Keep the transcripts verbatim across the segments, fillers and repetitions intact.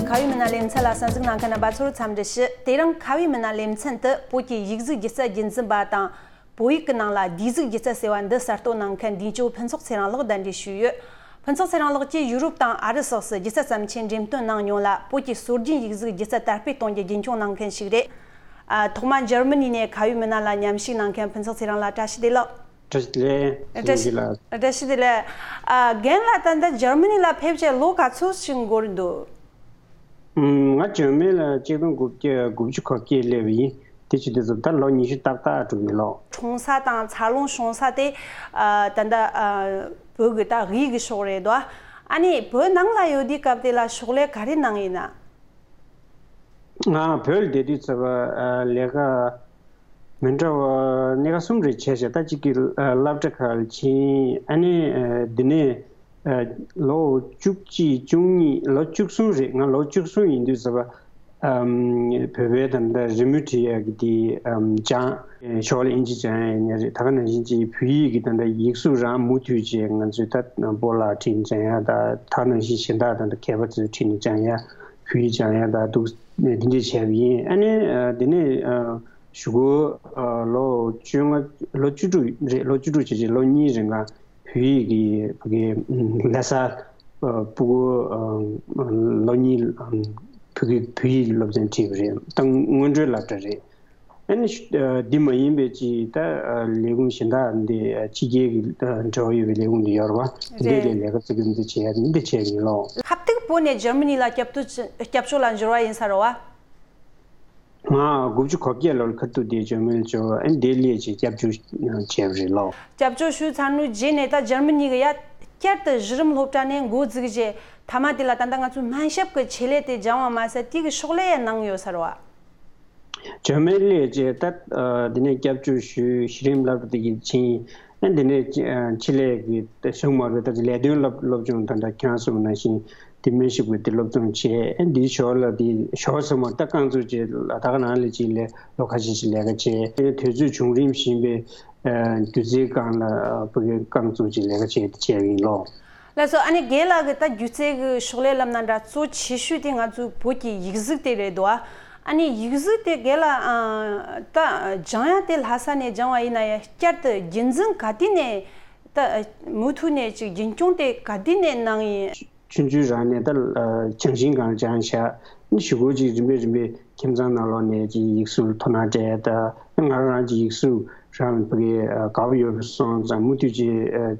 ཁ་བའི་མི་སྣ་ལེ་ཚན་ལ་གསན་གཟིགས་གནང་མཁན་རྣམ་པ་ཚོར་འཚམས་འདྲི་ཞུ། དེ་རིང་ཁ་བའི་མི་སྣ་ལེ་ཚན་དུ་བོད་ཀྱི་ཡིག་གཟུགས་སྒྱུ་རྩལ་རྒྱུན་འཛིན་པ་དང་། བོད་ཡིག་གི་ནང་ལ་བསྡུས་གཟུགས་སྒྱུ་རྩལ་ཟེར་བ་འདི་གསར་གཏོད་གནང་མཁན་འདི་ཇོ་ཕུན་ཚོགས་ཚེ་རིང་ལགས་གདན་འདྲེན་ཞུས་ཡོད། ཕུན་ཚོགས་ཚེ་རིང་ལགས་ཀྱིས་ཡུ་རོབ་དང་ཨ་རི་སོགས་སུ་སྒྱུ་རྩལ་བརྩམས་ཆོས་འགྲེམས་སྟོན་གནང་མྱོང་ལ། བོད་ཀྱི་སྲོལ་རྒྱུན་ཡིག་གཟུགས་སྒྱུ་རྩལ་དར་སྤེལ་གཏོང་རྒྱུ་རྒྱུན་འཁྱོངས་གནང་མཁན་ཞིག་རེད། ཨ། ཐོག་མར་འཇར་མ་ནི་ནས་ཁ་བའི་མི་སྣ་ལ་མཉམ་ཞུགས་གནང་མཁན་ཕུན་ཚོགས་ཚེ་རིང་ལགས་བཀྲ་ཤིས་བདེ་ལེགས། བཀྲ་ཤིས་བདེ་ལེགས། བཀྲ་ཤིས་བདེ་ལེགས། ཨ། རྒན་ལགས་ད་ལྟ་འཇར་མ་ནི་ལ་ཕེབས་བྱས་ལོ་ག་ཚོད་ཞིག་འགོར་འདུག་ང་འཇར་མ་ནི་ལ་ཆིག་སྟོང་དགུ་བརྒྱ་དགུ་བཅུ་གོ་བརྒྱད་སླེབས་པ་ཡིན། དེ་བྱེད་དུས་ཙམ་ད་ལོ་ཉི་ཤུ་ཏག་ཏག་འགྲོ་གི་ཡོད་ལགས། གྲོངས་ས་དང་འཚར་ལོངས་བྱུང་ས་དེ། ཨ། ད་ལྟ། ཨ། བོད་ཀྱི་ད་དབུས་ཀྱི་ཕྱོགས་རེད་དོ། ཨ་ནི་བོད་ནང་ལ་ཡོད་དུས་སྐབས་དེ་ལ་ཕྱག་ལས་ག་རེ་གནང་ཡིན་ན། ང་བོད་ལ་བསྡད་དུས་ཙམ་པ། ཨ། ལས་ཀ་མི་འདྲ་བ་སྣ་ཁ་གསུམ་རེ་བྱས་ཤག་ད་གཅིག་གི། ཨ། སློབ་གྲྭ་ཁག་ལ་ཕྱིན། ཨ་ནི། ཨ། འདི་ནས། ཨ། ལོ་བཅུ་གཅིག་བཅུ་གཉིས། ལོ་བཅུ་གསུམ་རེད། ང་ལོ་བཅུ་གསུམ་ཡིན་དུས་ཙམ་པ། ཨམ། བོད་པའི་ད་ལྟ་རི་མོ་བྲིས་ཡག་གི་དེ། ཨམ། སྦྱངས། ཞོར་ལ་ཨིན་ཇི་སྦྱང་ཡག་ཡིན་ནའི་རེད། ད་ག་ནང་བཞིན་གྱི་བོད་ཡིག་གི་ད་ལྟ་ཡིག་གཟུགས་རང་མུ་མཐུད་བྱས་ང་ཚོས་ད་སྤོ་ལགས་ཁྲིད་ནས་སྦྱང་ཡག་དང་། ད་ག་ནང་བཞིན་གཞན་དག་ད་ལྟ་མཁས་པ་ཚོའི་ཁྲིད་ནས་སྦྱང་ཡག་བོད་ཡིག་སྦྱང་ཡག་དང་འདུག་འདི་འདྲས་བྱས་པ་ཡིན། ཨ་ནི། ཨ། དེ་ནས། ཨ། གཞུག་གུ། ཨ། ལོ་བཅོ་ལྔ། ལོ་བཅུ་དྲུག་རེད། ལོ་བཅུ་དྲུག་བྱས་རྗེས་ལོ་གཉིས་རིང་ལ་བོད་ཡིག་གི་ཕ་གི་ལྷ་ས། ཨ། སྤུ་གུ། ཨ། ལོ་གཉིས། ཨ། ཕ་གི་བོད་ཡིག་སློབ་ཚན་ཁྲིད་པ་རེད། ད་སྔོན་འགྲོའི་སློབ་གྲྭ་རེད། ཨ་ནི། ཨ། འདི་མ་ཡིན་པའི་ཅིག་ད། ཨ། ལས་ཁུངས་གཞན་དག་འདི། ཨ། ཕྱི་རྒྱལ་གྱི། ཨ། འབྲེལ་བ་ཡོད་པའི་ལས་ཁུངས་འདི་ཡོད་རེད་པ། འདི་ལ་ལས་ཀ་བཙུགས་འདི་བྱས། འདི་བྱས་ཡིན་ལགས། ཁ་ཐུག་བོད་ནས་འཇར་མ་ནི་ལ་སྐྱབས་བཅོལ། སྐྱབས་བཅོལ་ལ་འབྱོར་བ་ཡིན་ས་རེད་པ། ང་དགུ་བཅུ་གོ་བརྒྱད་ལོར་ཁ་ཐུག་དེ་འཇར་མ་ནི་ལ་འབྱོར། ཨ་ནི་དེ་སླེབས་བྱས་སྐྱབས་བཅོལ་བྱས་པ་རེད་ལགས། སྐྱབས་བཅོལ་ཞུས་ཚར་དུས་རྗེས་ནས་ད་འཇར་མ་ནི་གི་ཡ་བསྐྱར་དུ་གཞི་རིམ་སློབ་གྲྭ་ནས་འགོ་འཛུགས་བྱས། མཐའ་མ་དེ་ལ་ད་ལྟ་ང་ཚོའི་སྨན་ཞབས་ཀྱི་ཆེད་ལས་དེ་སྦྱངས་པ་མ་ཟད་དེ་གི་ཕྱག་ལས་ཡང་གནང་ཡོད་ས་རེད་པ། འཇར་མ་ནི་སླེབས་བྱས་ད། ཨ། དེ་ནས་སྐྱབས་བཅོལ་ཞུས། གཞི་རིམ་སློབ་གྲྭ་དེ་གི་ཕྱིན། ཨ། དེ་ནས་ཕྱི་ལས་ཀྱི་ད་གཞུང་མ་རེད། ད་ལས་དོན་སློབ་སློབ་སྦྱོང་ད་ལྟ་ཁྱེད་རང་གསུངས་པ་ནང་བཞིན་དེ་སྨན་ཞབས་ཀྱི་དེ་སློབ་སྦྱོང་བྱས། ཨ། འདིའི་ཞོར་ལ་དེ་ཞོར་ཚང་མ་ད་རྐང་བཙུགས་བྱས་ལ་དྭགས་ནང་ལ་ཅིག་ལས་ལོ་ཁ་ཤས་ཤིག་ལས་ཀ་བྱས། ཨ། དུས་ཚོད་བྱུང་རིམ་བཞིན་པའི། ཨ། སྒྱུ་རྩལ་སྒང་ལ་ཕ་གི་རྐང་བཙུགས་བྱས་ལས་ཀ་བྱས་བྱས་ཡིན་ལགས། ལགས་སོ། ཨ་ནི་རྒན་ལགས་ཀྱིས་ད་སྒྱུ་རྩལ་གྱི་ཕྱག་ལས་ལབ་ན་འདྲ། གཙོ་ཆེ་ཤོས་དེ་ང་ཚོའི་བོད་ཀྱི་ཡིག་གཟུགས་དེ་རེད་དོ། ཨ་ནི་ཡིག་གཟུགས་དེ་རྒན་ལགས། ཨ། ད་སྦྱང་ཡག་དེ་ལྷ་ས་ནས་སྦྱངས་པ་ཡིན་ན་ཡང་བསྐྱར་དུ་རྒྱུན་འཛིན་ག་དུས་ནས། ད་མུ་མཐུད་ནས་ཅིག་རྒྱུན་སྐྱོང་དེ་ག་དུས་ནས་གནང་ཡིན། ཆུང་ཆུང་རང་ནས་ད། ཨ། སྦྱང་ཤིང་སྒང་སྦྱངས་ཤག་ཨ་ནི་གཞུག་གུ་ཅིག་རིམ་པས་རིམ་པས་ཁྱིམ་ཚང་ནང་ལོགས་ནས་ཅིག་ཡིག་གཟུགས་ལ་དོ་སྣང་སྤྲད། ད་ང་རང་ཅིག་ཡིག་གཟུགས་རང་ཕ་གི། ཨ། དགའ་པོ་ཡོད་པ་སོང་ཙང་མུ་མཐུད་ཅིག་ཨ།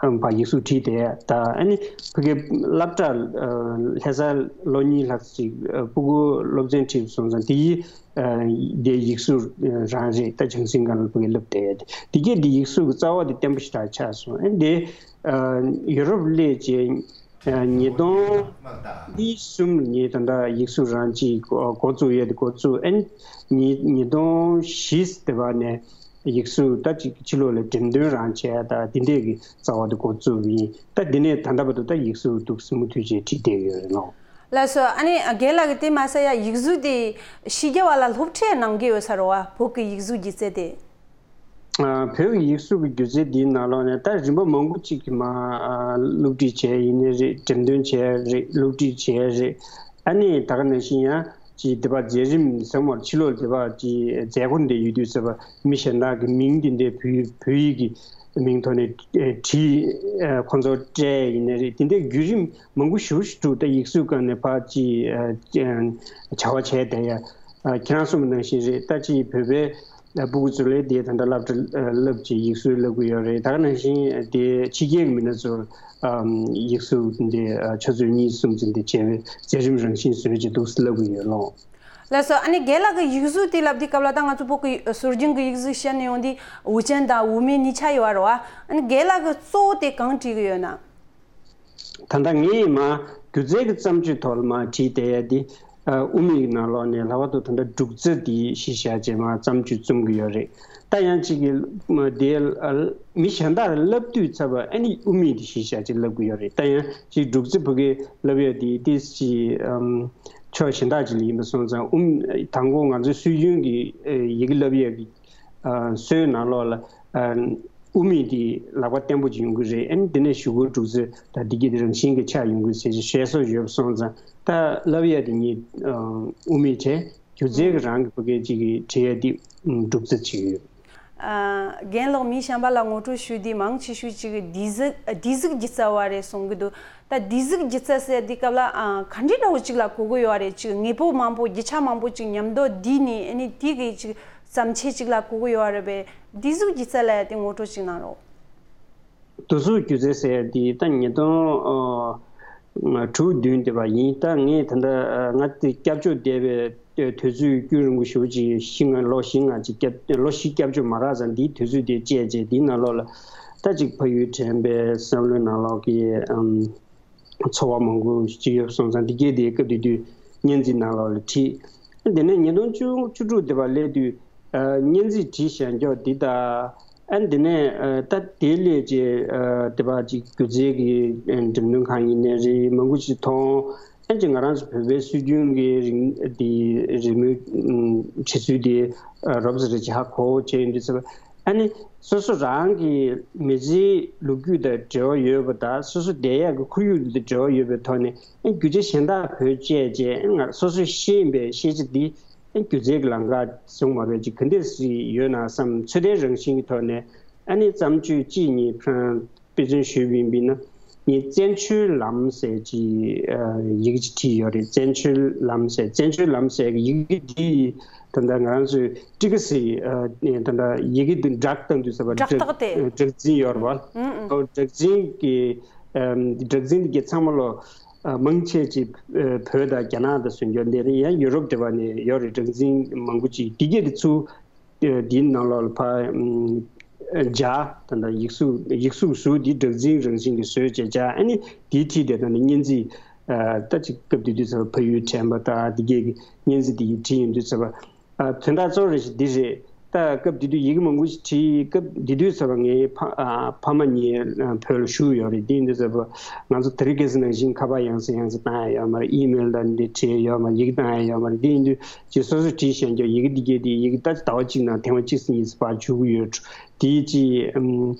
ཨམ། ཕར་ཡིག་གཟུགས་བྲིས་ཏེ། ད་ཨ་ནི་ཕ་གི་སློབ་གྲྭ། ཨ། ལྷ་ས་ལོ་གཉིས་ལྷག་ཅིག་ཨ། སྤུ་གུ་སློབ་ཚན་ཁྲིད་སོང་ཙང་དེའི། ཨ། དེ་ཡིག་གཟུགས་རང་རེད། ད་སྦྱང་ཤིང་སྒང་ལ་ཕ་གི་བསླབས་ཏེ། དེ་གས་དེ་ཡིག་གཟུགས་ཀྱི་རྩ་བ་དེ་བརྟན་པོ་ཞེ་དྲག་ཆགས་སོང་། ཨ་ནི་དེ། ཨ། ཡུ་རོབ་སླེབས་རྗེས། ཨ། ཉིས་སྟོང་གཉིས་གསུམ་ལ་ངས་ད་ལྟ་ཡིག་གཟུགས་རང་ཅིག་འགོ་འགོ་བཙུགས་ཡོད། དེ་འགོ་བཙུགས། ཨ་ནི་ཉིས་ཉིས་སྟོང་བཞི་དེ་བར་ནས་ཡིག་གཟུགས་ད་ཅིག་ཕྱི་ལོགས་ལ་འགྲེམས་སྟོན་རང་བྱས། ད་དེ་འདྲས་ཀྱི་རྩ་བ་དེ་འགོ་བཙུགས་པ་ཡིན། ད་དེ་ནས་ད་ལྟ་བར་དུ་ད་ཡིག་གཟུགས་འདུག་སེ་མུ་མཐུད་བྱས་བྲིས་བསྡད་ཡོད་རེད་ལགས། ལགས་སོ། ཨ་ནི་རྒན་ལགས་ཀྱིས་དེ་མ་ཟད་ཡ་ཡིག་གཟུགས་དེ་ཕྱི་རྒྱལ་བ་ལ་སློབ་ཁྲིད་གནང་གི་ཡོད་ས་རེད་པ། བོད་ཀྱི་ཡིག་གཟུགས་སྒྱུ་རྩལ་དེ། ཨ། བོད་ཀྱི་ཡིག་གཟུགས་ཀྱི་སྒྱུ་རྩལ་འདིའི་ནང་ལོགས་ནས་ད་རིམ་པ་མང་པོ་ཅིག་གི་མ། ཨ། སློབ་ཁྲིད་བྱས་ཡིན་ནའི་རེད། འགྲེམས་སྟོན་བྱས་རེད། སློབ་ཁྲིད་བྱས་རེད། ཨ་ནི་ད་ག་ནང་བཞིན་ཡང་ཅིག་འདི་པ་མཛད་རིམ་ཟེར་མོ་ཕྱི་ལོགས་འདི་པ་ཅིག་མཛད་སྒོ་འདི་ཡོད་དུས་ཙམ་པ་མི་གཞན་དག་གི་མིང་འདི་འདྲའི་བོད་བོད་ཡིག་གི་མིང་ཐོག་ནས་བྲིས། ཨ། ཁོང་ཚོར་སྤྲད་ཡིན་ནའི་རེད། དེ་འདྲའི་བརྒྱུད་རིམ་མང་པོ་ཞེ་པོ་ཞིག་འདུག་ད་ཡིག་གཟུགས་སྒང་ནས་ཕར་ཅིག་ཨ། བྱ་བ་བྱས་བསྡད་ཡ། ཨ། ཁྱེད་རང་གསུངས་པ་ནང་བཞིན་རེད། ད་ཅིག་བོད་པའི་སྤུ་གུ་ཚོ་ལ་དེ་ད་ལྟ་སློབ་གྲྭ་བསླབ་བྱས་ཡིག་གཟུགས་བསླབ་གི་ཡོད་རེད། ད་ག་ནང་བཞིན་དེ་ཕྱི་རྒྱལ་གྱི་མི་སྣ་ཚོར། ཨམ། ཡིག་གཟུགས་འདི། ཨ། ཆུ་ཚོད་གཉིས་གསུམ་ཙམ་དེ་བྱས་པའི་མཛད་རིམ་རང་བཞིན་བཟོས་བྱས་འདུག་སེ་བསླབ་གི་ཡོད་ལགས། ལགས་སོ། ཨ་ནི་རྒན་ལགས་ཀྱིས་ཡིག་གཟུགས་དེ་བསླབ་དུས་སྐབས་ལ་ད་ང་ཚོ་བོད་ཀྱི་སྲོལ་རྒྱུན་གྱི་ཡིག་གཟུགས་བཤད་ནས་ཡོང་དུས་དབུ་ཅན་དང་དབུ་མེད་གཉིས་ཆ་ཡོད་རེད་པ། ཨ་ནི་རྒན་ལགས་ཀྱིས་གཙོ་བོ་དེ་གང་བྲིས་གི་ཡོད་ན། ད་ལྟ་ངས་མ་སྒྱུ་རྩལ་གྱི་བརྩམས་ཆོས་ཐོག་ལ་མ་བྲིས་བསྡད་ཡ་འདི། ཨ། དབུ་མེད་ཀྱི་ནང་ལོགས་ནས་ལྷག་པར་དུ་ད་ལྟ་འབྲུག་རྩ་འདི་གཞི་བཞག་བྱས་མ་བརྩམས་ཆོས་རྩོམ་གྱི་ཡོད་རེད། ད་ཡང་གཅིག་གི་དེ་མི་གཞན་དག་ལ་བསླབ་དུས་ཙམ་པ་ཨ་ནི་དབུ་མེད་འདི་གཞི་བཞག་བྱས་བསླབ་ཀྱི་ཡོད་རེད། ད་ཡང་གཅིག་འབྲུག་རྩ་ཕ་གིར་བསླབ་ཡ་འདི་ཏོག་ཙམ་ཅིག་ཨམ། ཕྱོགས་གཞན་དག་ཅིག་ལ་ཡིན་པ་སོང་ཙང་དབུ། དང་པོ་ང་ཚོའི་སྲོལ་རྒྱུན་གྱི་ཡི་གེ་བསླབ་ཡ་གི། ཨ། སྲོལ་ནང་ལོགས་ལ། ཨ། དབུ་མེད་དེ་ལག་པ་བརྟན་པོ་ཅིག་ཡོང་གི་རེད། ཨ་ནི་དེ་ནས་གཞུག་གུ་འབྲུ་རྩི་དང་དེ་གྱད་དེ་རང་བཞིན་གྱི་ཆགས་ཡོང་གི་ཟེར་ཞེས་བཤད་སྲོལ་ཡོད་པ་སོང་ཙང་། ད་བསླབ་ཡ་དེ་ངས་དབུ་མེད་བྱས། སྒྱུ་རྩལ་གྱི་རང་གི་ཕ་གི་ཅིག་གི་བྲིས་ཡ་དེ་འབྲུ་རྩི་བྱས་ཡོད། ཨ། རྒན་ལགས་མི་གཞན་པ་ལ་ངོ་སྤྲོད་ཞུས་དུས་མང་ཆེ་ཤོས་ཅིག་གིས་སྡེ་གཟུགས་སྡེ་གཟུགས་སྒྱུ་རྩལ་བ་རེད་གསུང་གི་འདུག་ད་སྡེ་གཟུགས་སྒྱུ་རྩལ་ཟེར་དུས་སྐབས་ལ། ཨ། ག་འདྲའི་འདྲ་བོ་ཅིག་ལ་གོ་གི་ཡོད་རེད། ཅིག་དངོས་པོ་མང་པོ་རྒྱུ་ཆ་མང་པོ་ཅིག་མཉམ་དུ་བསྡུས་ནས། ཨ་ནི་དེ་གི་ཅིག་བརྩམས་ཆོས་ཅིག་ལ་གོ་གི་ཡོད་རེད་པས། སྡེ་གཟུགས་སྒྱུ་རྩལ་ལ་ཡ་དེ་ངོ་སྤྲོད་ཅིག་གནང་རོགས། སྡེ་གཟུགས་སྒྱུ་རྩལ་ཟེར་དེ་ད་ཉིས་སྟོང་དྲུག་བདུན་དེ་བ་ཡིན། ད་ངས་ད་ལྟ་ང་དེ་སྐྱབས་བཅོལ་བསྡད་པའི་དུས་ཚོད་རྒྱུན་རིང་པོ་ཞེ་པོ་ཅིག་བཞི་ལྔ་ལོ་བཞི་ལྔ་ཅིག་སྐྱབས་ལོ་བཞི་སྐྱབས་བཅོལ་མ་རག་ཙང་། འདིའི་དུས་ཚོད་དེ་བཅད་བྱས་འདིའི་ནང་ལོགས་ལ་ད་ཅིག་ཕ་ཡུལ་དྲན་པའི་བསམ་བློའི་ནང་ལོགས་ཀྱི་ཨམ། ཚོར་བ་མང་པོ་ཅིག་ཡོད་སོང་ཙང་། འདི་གས་དེ་སྐབས་དེ་དུས་བརྙན་འཛིན་ནང་ལོགས་ལ་བྲིས། དེ་ནས་ཉིས་སྟོང་བཅུ་བཅུ་དྲུག་དེ་བ་སླེབས་དུས་ཨ། བརྙན་འཛིན་བྲིས་བཞག་འཇོག་འདི་དང་། ཨ། དེ་ནས་ཨ། ད་དེ་སླེབས་རྗེས་ཨ། དེ་བ་ཅིག་སྒྱུ་རྩལ་གྱི་ཨ། འགྲེམས་སྟོན་ཁང་ཡིན་ནའི་རེད། མང་པོ་ཅིག་མཐོང་། ཨ་ཅིག་ང་རང་ཚོ་བོད་པའི་སྲོལ་རྒྱུན་གྱི་རིག་འདི་རི་མོའི་ཨ། བྲིས་ཚུལ་དེ་ཨ། རོབ་ཙམ་རེ་ཅིག་ཧ་གོ་བྱས་ཡོང་དུས་ཙམ་པ། ཨ་ནི་སོ་སོ་རང་གི་མི་ཚེའི་ལོ་རྒྱུས་དང་འབྲེལ་བ་ཡོད་པ་དང་། སོ་སོ་བསྡད་ཡག་གི་ཁོར་ཡུག་དང་འབྲེལ་བ་ཡོད་པའི་ཐོག་ནས། ཨ། རྒྱུ་ཆ་གཞན་དག་བེད་སྤྱད་བྱས། ཨ། སོ་སོས་ཤེས་ཡིན་པའི་ཤེས་བྱ་འདི་ཨ། སྒྱུ་རྩལ་གྱི་ལམ་ཁ་བཟུང་མ་རེད་ཅིག་ག་འདྲས་སེ་ཡོད་ན་བསམ། ཚོད་ལྟའི་རང་བཞིན་གྱི་ཐོག་ནས། ཨ་ནི་བརྩམས་ཆོས་གཅིག་གཉིས་ཕར་དཔེ་མཚོན་ཞུས་པ་ཡིན་ན། ངས་བཙན་བྱོལ་ལམ་ཟེར་གྱི་ཨ། ཡི་གེ་ཅིག་བྲིས་ཡོད་རེད། བཙན་བྱོལ་ལམ་ཟེར། བཙན་བྱོལ་ལམ་ཟེར་གྱི་ཡི་གེ་འདི་ད་ལྟ་ང་རང་ཚོས་ཊི་ཀ་སི་ཨ། ད་ལྟ་ཡི་གེ་འདི་སྦྲག་བཏང་དུས་ཙམ་པ། སྦྲག་རྟགས་དེ། སྦྲག་འཛིན་ཡོད་རེད་བ། ཨུ་ཨུ། ཨོ། སྦྲག་འཛིན་གྱི་ཨ། སྦྲག་འཛིན་འདི་གའི་ཚང་མ་ལོ། ཨ། མང་ཆེ་ཅིག་ཨ། བོད་དང་རྒྱ་ནག་དང་ཟེར་འཇོག་འདི་རེད། ཡང་ཡུ་རོབ་དེ་བ་ནས་ཡོད་རེད། སྦྲག་འཛིན་མང་པོ་ཅིག་འདི་གས་དེ་ཚུར་འདིའི་ནང་ལོགས་ལ་ཕར་ཨམ། སྦྱར། ད་ལྟ་ཡིག་གཟུགས་ཡིག་གཟུགས་གཟུགས་འདི་སྦྲག་འཛིན་རང་བཞིན་གྱིས་བཟོས་བྱས་སྦྱར། ཨ་ནི་འདིའི་འཁྲིས་དེ་ད་ནི་བརྙན་འཛིན་ཨ། ད་ཅིག་སྐབས་དེ་དུས་ཙམ་པ་ཕ་ཡུལ་དྲན་པ་དང་འདི་གས་ཀྱི་བརྙན་འཛིན་འདི་གའི་བྲིས་ཡོང་དུས་ཙམ་པ། ཨ། དོན་དག་གཙོ་བོ་རེ་ཞིག་འདི་རེད། ད་སྐབས་དེ་དུས་ཡི་གེ་མང་པོ་ཞིག་བྲིས། སྐབས་དེ་དུས་ཙམ་པ་ངའི་ཕ་ཨ། ཕ་མ་གཉིས་ཨ། བོད་ལ་བཞུགས་ཡོད་རེད། དེ་ཡིན་དུས་ཙམ་པ་ང་ཚོ་དེ་རིང་ཁ་སང་ནང་བཞིན་ཁ་པར་ཡང་སེ་ཡང་སེ་བཏང་ཡ་ཡོད་མ་རེད། ཨི་མེལ་དང་འདི་བྲིས་ཡོད་མ་རེད། ཡི་གེ་བཏང་ཡ་ཡོད་མ་རེད། དེ་ཡིན་དུས་ཅིག་སོ་སོས་བྲིས་བཞག་རྒྱུ་ཡི་གེ་འདི་གས་དེ་ཡི་གེ་ད་ཟླ་བ་གཅིག་ནང་ཐེངས་མ་གཅིག་ཙམ་གཉིས་ཙམ་ཕར་འཇུག་གི་ཡོད། དེའི་ཅིག་ཨམ།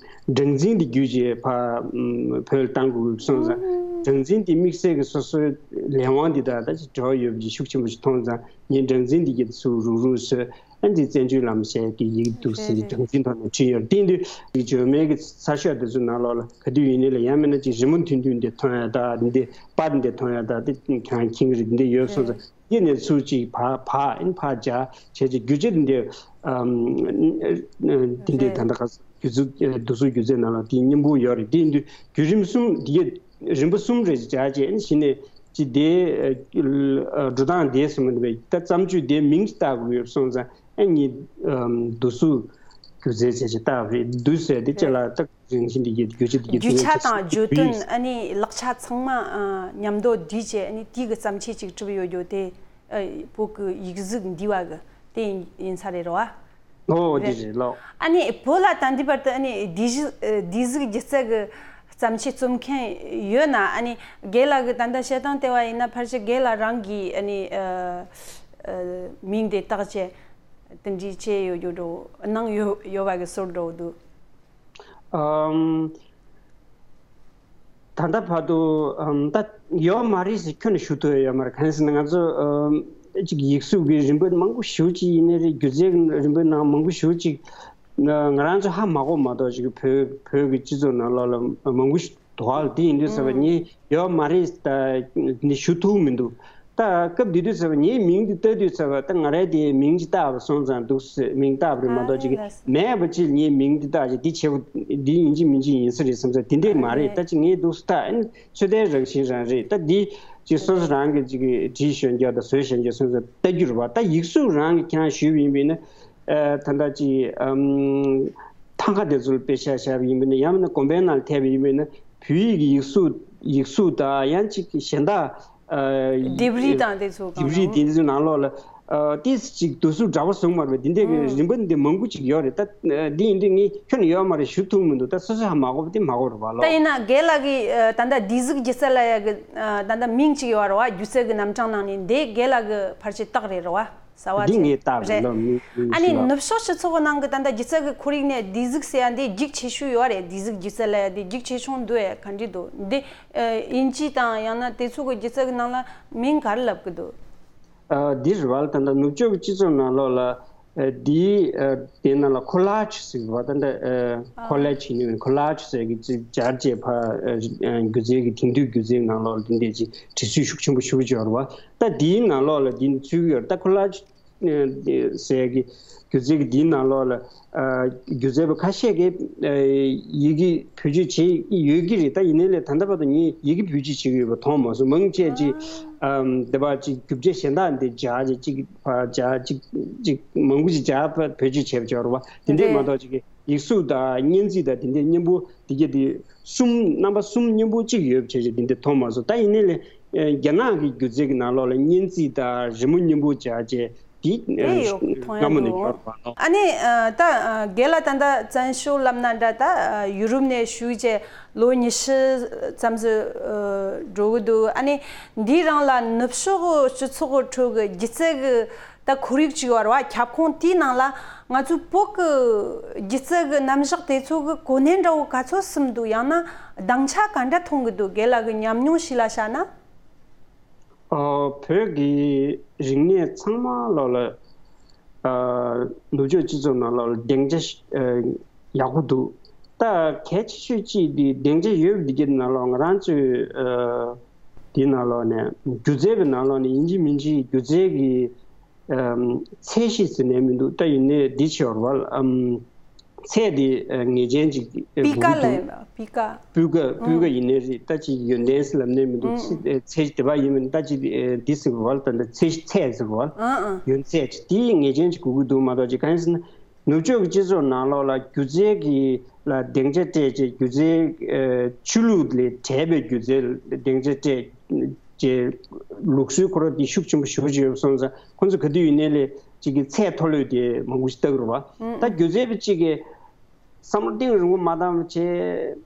སྦྲག་འཛིན་འདི་བརྒྱུད་བྱས་ཕར་ཨམ། བོད་ལ་བཏང་དགོས་སོང་ཙང་། སྦྲག་འཛིན་འདི་དམིགས་བསལ་གྱི་སོ་སོའི་ལས་དབང་འདི་དང་ད་ཅིག་འབྲེལ་བ་ཡོད་པ་ཅིག་ཤུགས་ཆེན་པོ་ཞིག་མཐོང་ཙང་། ངས་སྦྲག་འཛིན་འདི་གའི་ཚུར་རུག་རུག་བཟོས། ཨ། འདི་བཙན་བྱོལ་ལམ་ཟེར་གྱི་ཡི་གེ་འདུག་ཟེར། རེད་རེད། སྦྲག་འཛིན་ཐོག་ནས་བྲིས་ཡོད། དེ་ཡིན་དུས་འདི་འཇོལ་མོའི་གི་ཚགས་ཤོག་འདི་ཚོའི་ནང་ལོགས་ལ་ག་དུས་ཡིན་ནའི་ལ་ཡང་མིན་ན་ཅིག་རི་མོ་ཐུང་ཐུང་འདི་མཐོང་ཡ་དང་། འདི་པར་འདི་མཐོང་ཡ་དང་། འདི་ཁྱེད་རང་མཁྱེན་གྱི་རེད། འདི་ཡོད་སོང་ཙང་། རེད། འདི་ནས་ཚུར་ཅིག་ཕར་ཕར་ཨིན་ཕར་སྦྱར་བྱས་ཅིག་སྒྱུ་རྩལ་འདི་ཨམ། འདི་འདི་རེད། ད་ལྟ་ག་སྒྱུ་རྩལ་སྡེ་གཟུགས་སྒྱུ་རྩལ་ནང་ལ་དེ་སྙིང་པོ་ཡོད་རེད། དེ་ཡིན་དུས་བརྒྱུད་རིམ་གསུམ་འདི་རིམ་པ་གསུམ་རེ་སྦྱར་བྱས། ཨ་ནི་གཞི་ནས་ཅིག་དེ་འགྲོ་སྟངས་དེ་སོང་མི་འདུག་པས། ད་བརྩམས་ཆོས་དེ་མིང་ཅིག་བཏགས་དགོས་ཡོད་སོང་ཙང་། ཨ་ནི་སྡེ་གཟུགས་སྒྱུ་རྩལ་བྱས་ཅིག་བཏགས་པ་རེད། སྡེ་ཟེར་དེ་ཅི་ལ་ད་རང་བཞིན་འདི་གའི་རྒྱུ་ཆ་འདི་གའི་རྒྱུ་ཆ་དང་བརྗོད་དོན། ཨ་ནི་ལག་ཆ་ཚང་མ་མཉམ་དུ་བསྡུས་བྱས། ཨ་ནི་དེ་གི་བརྩམས་ཆོས་ཅིག་གྲུབ་ཡོད་རྒྱུ་དེ་བོད་ཀྱི་ཡིག་གཟུགས་འདི་བ་གི་དེ་ཡིན་ས་རེད་རོ། ཨོ། རེད། འདི་རེད་ལགས། ཨ་ནི་བོད་ལ་ད་ལྟའི་བར་དུ་ཨ་ནི་སྡེ་གཟུགས་སྡེ་གཟུགས་སྒྱུ་རྩལ་གི་བརྩམས་ཆོས་རྩོམ་མཁན་ཡོད་ན། ཨ་ནི་རྒན་ལགས་ཀྱི་ད་ལྟ་བཤད་སྟངས་བལྟས་པ་ཡིན་ན། ཕལ་ཆེར་རྒན་ལགས་རང་གིས་ཨ་ནི་མིང་དེ་བཏགས་བྱས་དེ་འདྲའི་བྱས་ཡོད་རྒྱུ་འགྲོ། གནང་ཡོད་ཡོད་པ་གི་བཟོ་འདྲ་འདུག་ཨམ། ད་ལྟ་བར་དུ་ཨམ། ད་ཡོད་མ་རེད་ཟེར་ཁྱོན་ནས་ཞུ་ཐུབ་ཡ་ཡོད་མ་རེད། གང་ཡིན་ཟེར་ན་ང་ཚོ་ཨམ། ཅིག་ཡིག་གཟུགས་ཀྱི་རིམ་པ་མང་པོ་ཞེ་པོ་ཅིག་ཡིན་ནའི་རེད། སྒྱུ་རྩལ་གྱི་རིམ་པའི་ནང་མང་པོ་ཞེ་པོ་ཅིག་ང་རང་ཚོ་ཧ་མ་གོ་མ་གཏོགས་ཅིག་བོད་བོད་ཀྱི་སྤྱི་ཚོགས་ནང་ལོགས་ལ་མང་པོ་ཞིག་འདུག་ཨ། དེ་ཡིན་དུས་ཙམ་པ་ངས་ཡོད་མ་རེད་ད་འདི་ཞུ་ཐུབ་མི་འདུག་ད་སྐབས་འདི་དུས་ཙམ་པ་ངའི་མིང་འདི་བཏགས་དུས་ཙམ་པ། ད་ང་རའི་དེའི་མིང་ཅིག་བཏགས་པ་སོང་ཙང་འདུག་སེ་མིང་བཏགས་པ་རེད་མ་གཏོགས། ཅིག་མེད་པ་ཅིག་ངའི་མིང་འདི་བཏགས་ཅིག་འདི་བྱེད་པོ་འདི་ཡིན་གཅིག་མིན་གཅིག་ཡིན་ས་རེད་བསམ་ས་དེ་འདྲས་མ་རེད། ད་ཅིག་ངས་འདུག་སེ་ད་ཨ་ནི་ཚོད་ལྟའི་རང་བཞིན་རང་རེད། ད་འདི་ཅིག་སོ་སོ་རང་གིས་ཅིག་བྲིས་ཞོན་རྒྱག་དང་བཟོས་ཞོན་རྒྱག་སོང་ཙང་ལྟ་རྒྱུ་རེད་པ། ད་ཡིག་གཟུགས་རང་གིས་ཁྱེད་རང་ཞུས་པ་ཡིན་པས་ན། ཨ། ད་ལྟ་ཅིག་ཨམ། ཐང་ག་དེ་ཚོ་ལ་དཔེ་ཆ་བཞག་པ་ཡིན་པས་ན། ཡང་མིན་ན་དགོན་པའི་ནང་ལ་ཐེབས་པ་ཡིན་པས་ན། བོད་ཡིག་གི་ཡིག་གཟུགས་ཡིག་གཟུགས་དང་ཡང་ཅིག་གཞན་དག་ཨ། ལྡེབས་རིས་དང་དེ་ཚོ་ལྡེབས་རིས་དེ་ཚོའི་ནང་ལོགས་ལ་ཨ། ཏིས་ཅིག་སྡེ་གཟུགས་འདྲ་པོ་བཟུང་མ་རེད་པས། འདི་འདྲས་ཀྱི་ཨང་རིམ་པ་འདི་མང་པོ་ཅིག་ཡོད་རེད། ད་འདི་ཡིན་དུས་ངས་ཁྱོན་ནས་ཡོད་མ་རེད་ཞུ་ཐུབ་མི་འདུག་ད་སོ་སོས་ཧ་མ་གོ་བ་དེ་མ་གོ་རེད་པ་ལགས། ད་ཡིན་ན་རྒན་ལགས་ཀྱིས་ཨ། ད་ལྟ་སྡེ་གཟུགས་སྒྱུ་རྩལ་ལ་ཡ་གི་ཨ། ད་ལྟ་མིང་ཅིག་ཡོད་རེད་པ། སྒྱུ་རྩལ་གྱི་རྣམ་གྲངས་ནང་ནས་འདི་རྒན་ལགས་ཀྱི་ཕལ་ཆེར་རྟགས་རེད་རེད་པ། གསར་བ་འདི་ཅིག་ངས་བཏགས་རེད། ལོ་མི་མི་ཨ་ནི་ཤེས་ལོ། ནུབ་ཕྱོགས་སྤྱི་ཚོགས་ནང་གི་ད་ལྟ་སྒྱུ་རྩལ་གྱི་ཁོར་ཡུག་ནས་སྡེ་གཟུགས་ཟེར་ཡ་འདི་རྒྱུགས་ཆེ་ཤོས་ཡོད་རེད། སྡེ་གཟུགས་སྒྱུ་རྩལ་ལ་ཡ་འདི་རྒྱུགས་ཆེ་ཆུང་འདུག་ཨེ། ག་འདྲ་འདུག་འདི། ཨིན་ཇི་དང་ཡང་ན་དེ་ཚོ་གི་སྒྱུ་རྩལ་གྱི་ནང་ལ་མིང་ག་རེ་ལབ་གི་འདུག་ཨ། འདི་རེད་བ། ད་ལྟ་ནུབ་ཕྱོགས་ཀྱི་སྤྱི་ཚོགས་ནང་ལོགས་ལ། ཨ། འདི། ཨ། དེ་ནང་ལ་ཁོ་ལཱཇ་ཟེར་བ། ད་ལྟ། ཨ། ཨ། ཁོ་ལཱཇ་ཡིན་ནའི་ཁོ་ལཱཇ་ཟེར་གི་ཅིག་སྦྱར་བྱས་ཕ། ཨ། སྒྱུ་རྩལ་གྱི་དེང་དུས་སྒྱུ་རྩལ་ནང་ལོགས་ལ་འདི་འདྲས་ཅིག་འབྲི་སྲོལ་ཤུགས་ཆེན་པོ་ཞེ་པོ་ཅིག་ཡོད་རེད་བ། ད་འདིའི་ནང་ལོགས་ལ་འདི་ཚུད་ཀྱི་ཡོད་རེད། ད་ཁོ་ལཱཇ་ཟེར་གི་སྒྱུ་རྩལ་གྱི་འདིའི་ནང་ལོགས་ལ། ཨ། སྒྱུ་རྩལ་པ་ཁ་ཤས་ཀྱིས། ཨ། ཡི་གེ་བེད་སྤྱོད་བྱེད་ཀྱི་ཡོད་ཀྱི་རེད། ད་ཡིན་ནའི་ལས་ད་ལྟ་བར་དུ་ངས་ཡི་གེ་བེད་སྤྱོད་བྱེད་ཀྱི་ཡོད་པ་མཐོང་མ་སོང་། མང་ཆེ་ཅིག་ཨ། ཨམ། དེ་བ་ཅིག་རྒྱུ་ཆ་གཞན་དག་འདི་སྦྱར་ཅིག་ཅིག་ཕར་སྦྱར་ཅིག་ཅིག་མང་པོ་ཅིག་སྦྱར་བེད་སྤྱོད་བྱས་པ་ཅིག་ཡོད་རེད་བ། དེ་འདྲས་མ་རེད། གཏོགས་ཅིག་གི་ཡིག་གཟུགས་དང་སྙན་ཚིག་དང་དེ་འདྲས་མཉམ་པོ་དེ་གྱད་དེ་གསུམ། རྣམ་པ་གསུམ་མཉམ་པོ་གཅིག་ཡོད་པ་བྱས་བྱས་དེ་འདྲས་མཐོང་མ་སོང་། ད་ཡིན་ནའི་ལས། ཨ། རྒྱ་ནག་གི་སྒྱུ་རྩལ་གྱི་ནང་ལོགས་ལ་སྙན་ཚིག་དང་རི་མོ་མཉམ་པོ་སྦྱར་བྱས་དེ། ཨ། དེ་ཡོད་མཐོང་ཡ་སྔ་མོ་ནས་འདུག་ཡོད་རེད་བ། ཨ་ནི། ཨ། ད། ཨ། རྒན་ལགས་ད་ལྟ་བཙན་བྱོལ་ལབ་ན་འདྲ། ད། ཨ། ཡུ་རོབ་ནས་བཞུགས་བྱས་ལོ་ཉི་ཤུ་ཙམ་ཟིག་ཨ། འགྲོ་གི་འདུག་ཨ་ནི་འདིའི་རིང་ལ་ནུབ་ཕྱོགས་སྤྱི་ཚོགས་ཁྲོད་ཀྱི་སྒྱུ་རྩལ་གྱི་ད་ཁོར་ཡུག་ཅིག་ཡོད་རེད་བ། ཁྱབ་ཁོངས་དེའི་ནང་ལ་ང་ཚོའི་བོད་ཀྱི་སྒྱུ་རྩལ་གྱི་རྣམ་གཞག་དེ་ཚོ་གི་གོ་གནས་འདྲ་བོ་ག་ཚོད་ཟིན་འདུག་ཡང་ན་སྡིངས་ཆ་ག་འདྲ་མཐོང་གི་འདུག་རྒན་ལགས་ཀྱི་ཉམས་མྱོང་ཞིག་ལ་བཞག་ན། ཨོ། བོད་ཀྱི་རིག་གནས་ཚང་མ་ལོགས་ལ། ཨ། ནུབ་ཕྱོགས་སྤྱི་ཚོགས་ནང་ལོགས་ལ་སྡིངས་ཆ་ཞིག་ཨ། ཡག་པོ་འདུག་ད་གལ་ཆེ་ཤོས་གཅིག་འདི་སྡིངས་ཆ་ཡོད་པ་འདི་གྱད་ནང་ལོགས་ང་རང་ཚོའི། ཨ། འདི་ནང་ལོགས་ནས་སྒྱུ་རྩལ་གྱི་ནང་ལོགས་ནས་ཡིན་གཅིག་མིན་གཅིག་སྒྱུ་རྩལ་གྱི། ཨམ། ཚད་གཞི་ཟེར་ནས་མི་འདུག་ད་ཡིན་ནའི་འདི་ཆེ་བ་རེད་བ། ཨམ། ཚད་དེ་ངེས་ཅན་ཅིག་དགོས་ཀྱི་འདུག་སྤུས་ཀ་ལ་ཡིན་པ། སྤུས་ཀ་སྤུས་ཀ་སྤུས་ཀ་ཡིན་ནའི་རེད། ད་ཅིག་ཡོན་ཏན་ཟེར་ལབ་ནའི་མི་འདུག་ཚད་ཚད་དེ་བ་ཡིན་མིན་ད་ཅིག་འདི་ཟེར་བ། ད་ལྟ་ཚད་ཚད་ཟེར་བ། ཡོན་ཚད་ཅིག་དེ་ངེས་ཅན་ཅིག་དགོས་ཀྱི་འདུག་མ་གཏོགས་ཅིག་གང་ཡིན་ཟེར་ན། ནུབ་ཕྱོགས་ཀྱི་སྤྱི་ཚོགས་ནང་ལོགས་ལ་སྒྱུ་རྩལ་གྱི་ལ་སྡིངས་ཆ་སྤྲད་བྱས། སྒྱུ་རྩལ། ཨ། ཆོས་ལུགས་ལས་བྲལ་བའི་སྒྱུ་རྩལ་སྡིངས་ཆ་སྤྲད་བྱས་ལུགས་སྲོལ་ཁོ་རང་དེ་ཤུགས་ཆེན་པོ་ཞེ་པོ་ཅིག་ཡོད་པ་སོང་ཙང་། ཁོང་ཚོ་ག་དུས་ཡིན་ནའི་ལས་ཅིག་གི་ཚད་མཐོ་ལོས་དེ་མང་པོ་ཞིག་བལྟ་གི་རེད་བ། ད་སྒྱུ་རྩལ་པ་གཅིག་གིས་བསམ་བློ་གཏིང་རིང་པོ་མ་བཏང་བྱས་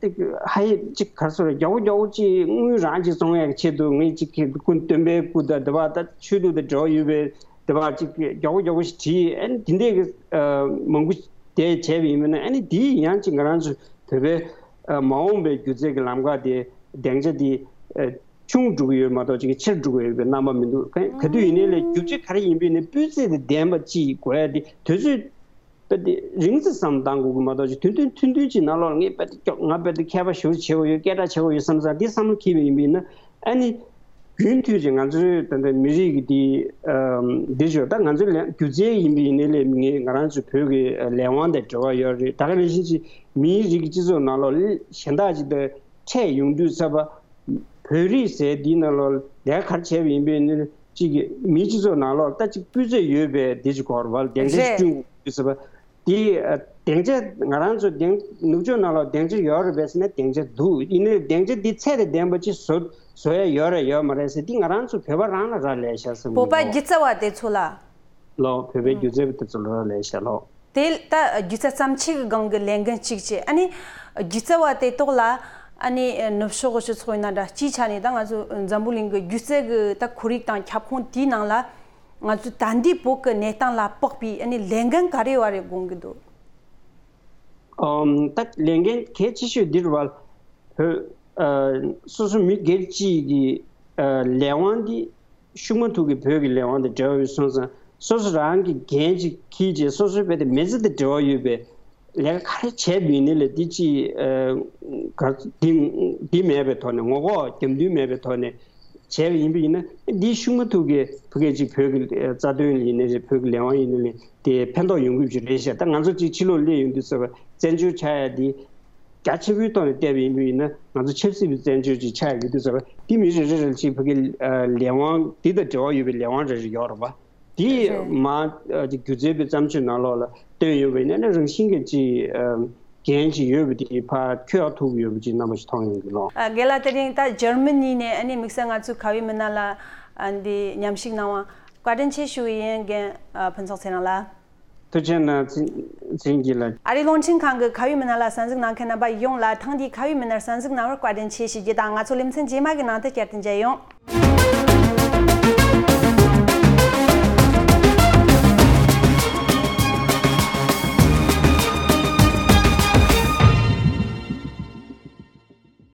ཏེ། ཧ་ཡེ་ཅིག་ག་རེ་ཟེར། མགྱོགས་པོ་མགྱོགས་པོ་ཅིག་དངུལ་རང་ཅིག་བཙོང་ཡག་གི་ཆེད་དུ། ངས་ཅིག་གི་སྐུ་སྟོན་པའི་སྐུ་དང་དེ་བ་ད་ཆོས་ལུགས་དང་འབྲེལ་བ་ཡོད་པའི་དེ་བ་ཅིག་མགྱོགས་པོ་མགྱོགས་པོ་ཞིག་བྲིས། ཨ་ནི་དེ་འདྲས་ཀྱི་ཨ། མང་པོ་དེ་བྱས་པ་ཡིན་པ་ན། ཨ་ནི་དེ་ཡང་ཅིག་ང་རང་ཚོ་བོད་པའི་ཨ། མ་འོངས་པའི་སྒྱུ་རྩལ་གྱི་ལམ་ཁ་དེ་སྡིངས་ཆ་དེ་ཨ། ཆུང་འགྲོ་གི་ཡོད་མ་གཏོགས་ཅིག་ཆེར་འགྲོ་གི་ཡོད་པའི་རྣམ་པ་མི་འདུག་ག་དུས་ཡིན་ནའི་ལས་སྒྱུ་རྩལ་ག་རེ་ཡིན་པའི་ནི་སྤུས་ཚད་དང་ལྡན་པ་ཅིག་དགོས་ཡ་དེ་དུས་ཚོད་ད་དེ་རིང་ཙམ་བསམ་བཏང་དགོས་ཀྱི་མ་གཏོགས་ཅིག་དུས་སྟོན་ཐུང་ཐུང་ཅིག་ནང་ལོགས་ངས་རྦད་དེ་མགྱོགས། ང་རྦད་དེ་མཁས་པ་ཞེ་པོ་ཆེ་བོ་ཡོད། སྐད་གྲགས་ཆེ་བོ་ཡོད་བསམ་ཙང་དེ་བསམ་བློ་འཁྱེར་བ་ཡིན་པས་ན། ཨ་ནི་རྒྱུན་མཐུད་ཅིག་ང་ཚོའི་ད་ལྟ་མི་རིགས་ཀྱི་དེ་ཨམ། འདི་ཞོར་ད་ང་ཚོའི་ལས་སྒྱུ་རྩལ་ཡིན་པ་ཡིན་ནའི་ལས་ངས་ང་རང་ཚོའི་བོད་ཀྱི་ལས་དབང་དང་འབྲེལ་བ་ཡོད་རེད། ད་ག་ནང་བཞིན་ཅིག་མིའི་རིགས་ཀྱི་སྤྱི་ཚོགས་ནང་ལོགས་གཞན་དག་ཅིག་དང་འཕྲད་ཡོང་དུས་ཙམ་པ། བོད་རིགས་ཟེར་འདིའི་ནང་ལོགས་ལས་ཀ་ག་རེ་བྱས་པ་ཡིན་པས་ན། གཅིག་གི་མིའི་སྤྱི་ཚོགས་ནང་ལོགས་ད་གཅིག་སྤུས་ཚད་ཡོད་པའི་འདི་གཅིག་དགོས་རེད་བ། སྡིངས་ཆ་ཞིག་རེད། བསྐྲུན་དགོས་ཟེར་བ། དེ་ཨ། སྡིངས་ཆ་ང་རང་ཚོ་སྡིངས་ནུབ་ཕྱོགས་ནང་ལོགས་སྡིངས་ཆ་ཡོད་རེད་པས་ཟེར་ན་སྡིངས་ཆ་འདུག་ཡིན་ནའི་སྡིངས་ཆ་འདི་ཚད་དང་ལྡན་པ་ཅིག་བཟོ་བཟོ་ཡ་ཡོད་རེད་ཡོད་མ་རེད་ཟེར་འདི་ང་རང་ཚོ་བོད་པ་རང་ལ་རག་ལས་ཤག་བསམ་གྱི་འདུག་བོད་པ་སྒྱུ་རྩལ་བ་དེ་ཚོ་ལ། ལོ། བོད་པའི་སྒྱུ་རྩལ་པ་དེ་ཚོ་ལ་རག་ལས་ཤག་ལོ། དེ་ད་སྒྱུ་རྩལ་བརྩམས་ཆོས་ཀྱི་སྒང་གི་ལས་འགན་གཅིག་བྱས། ཨ་ནི་སྒྱུ་རྩལ་བ་དེ་ཐོག་ལ། ཨ་ནི་ནུབ་ཕྱོགས་སྤྱི་ཚོགས་ཡིན་ན་འདྲ། སྤྱིའི་ཆ་ནས་ད་ང་ཚོ་འཛམ་བུ་གླིང་གི་སྒྱུ་རྩལ་གྱི་ད་ཁོར་ཡུག་དང་ཁྱབ་ཁོངས་དེའི་ནང་ལ་ང་ཚོ་ད་ལྟའི་བོད་ཀྱི་གནས་སྟངས་ལ་དཔག་པའི་ཨ་ནི་ལས་འགན་ག་རེ་བ་རེ་དགོངས་ཀྱི་འདུག་ཨམ། ད་ལས་འགན་གལ་ཆེ་ཤོས་འདི་རེད་བ། བོད། ཨ། སོ་སོ་མི་སྒེར་གཅིག་གི་ཨ། ལས་དབང་འདི་ཤུགས་མ་ཐུག་གི་བོད་ཀྱི་ལས་དབང་དང་འབྲེལ་བ་ཡོད་སོང་ཙང་། སོ་སོ་རང་གི་འགན་ཅིག་འཁྱེར་བྱས། སོ་སོའི་བོད་དེ་མི་ཚེ་དང་འབྲེལ་བ་ཡོད་པའི་ལས་ཀ་ག་རེ་བྱས་པ་ཡིན་ནའི་ལས་འདི་ཅིག་ཨ། ག་འདི་འདི་མེད་པའི་ཐོག་ནས། ངོ་ལྐོག་རྒྱབ་མདུན་མེད་པའི་ཐོག་ནས་བྱས་པ་ཡིན་པ་ཡིན་ན། འདི་ཤུགས་མ་ཐུག་གི་ཕ་གི་ཅིག་བོད་ཀྱི་ཨ། རྩ་དོན་ཡིན་ནའི་རེད། བོད་ཀྱི་ལས་དབང་ཡིན་ནའི་རེད། དེ་ཕན་ཐོགས་ཡོང་གི་ཅིག་རེད་ཤག་ད་ང་ཚོ་ཅིག་ཕྱི་ལོགས་སླེབས་ཡོང་དུས་ཙམ་པ་བཙན་བྱོལ་ཆགས་ཡ་འདི་རྒྱ་ཆེན་པོའི་ཐོག་ནས་བལྟས་པ་ཡིན་པ་ཡིན་ན། ང་ཚོ་ཆབ་སྲིད་པའི་བཙན་བྱོལ་ཅིག་ཆགས་ཡོང་དུས་ཙམ་པ་འདི་མི་རེ་རེ་རེ་ཅིག་ཕ་གི་ཨ། ལས་དབང་འདི་དང་འབྲེལ་བ་ཡོད་པའི་ལས་དབང་རེ་རེ་ཡོད་རེད་བ། དེ་རེད། མ་ཨ། ཅིག་སྒྱུ་རྩལ་པའི་བརྩམས་ཆོས་ནང་ལོགས་ལ་བཏོན་ཡོད་པ་ཡིན་ན་རང་བཞིན་གྱིས་ཅིག་ཨ། འགན་ཅིག་ཡོད་པ་དེ་ཕར་འཁྱོལ་ཐུབ་ཡོད་པ་ཅིག་རྣམ་པ་ཞིག་མཐོང་ཡོང་གི་ལོ། ཨ། རྒན་ལགས་དེ་རིང་ད་འཇར་མ་ནི་ནས་ཨ་ནི་དམིགས་བསལ་ང་ཚོའི་ཁ་བའི་མི་སྣ་ལ་ཨ་འདི་མཉམ་ཞུགས་གནང་བ་བཀའ་དྲིན་ཆེ་ཞུ་ཡི་ཡིན། རྒན་ཨ་ཕུན་ཚོགས་ཚེ་རིང་ལགས། ཐུགས་རྗེ་གནང་། ཚེ་ཚེ་རིང་སྐྱིད་ལགས། ཨ་རིའི་རླུང་འཕྲིན་ཁང་གི་ཁ་བའི་མི་སྣ་ལ་གསན་གཟིགས་གནང་མཁན་རྣམ་པ་ཡོངས་ལ་ཐེངས་འདིའི་ཁ་བའི་མི་སྣར་གསན་གཟིགས་གནང་བར་བཀའ་དྲིན་ཆེ་ཞུ་རྒྱུ་དང་། ང་ཚོ་ལེ་ཚན་རྗེས་མ་གི་ནང་དུ་བསྐྱར་དུ་མཇལ་ཡོང་།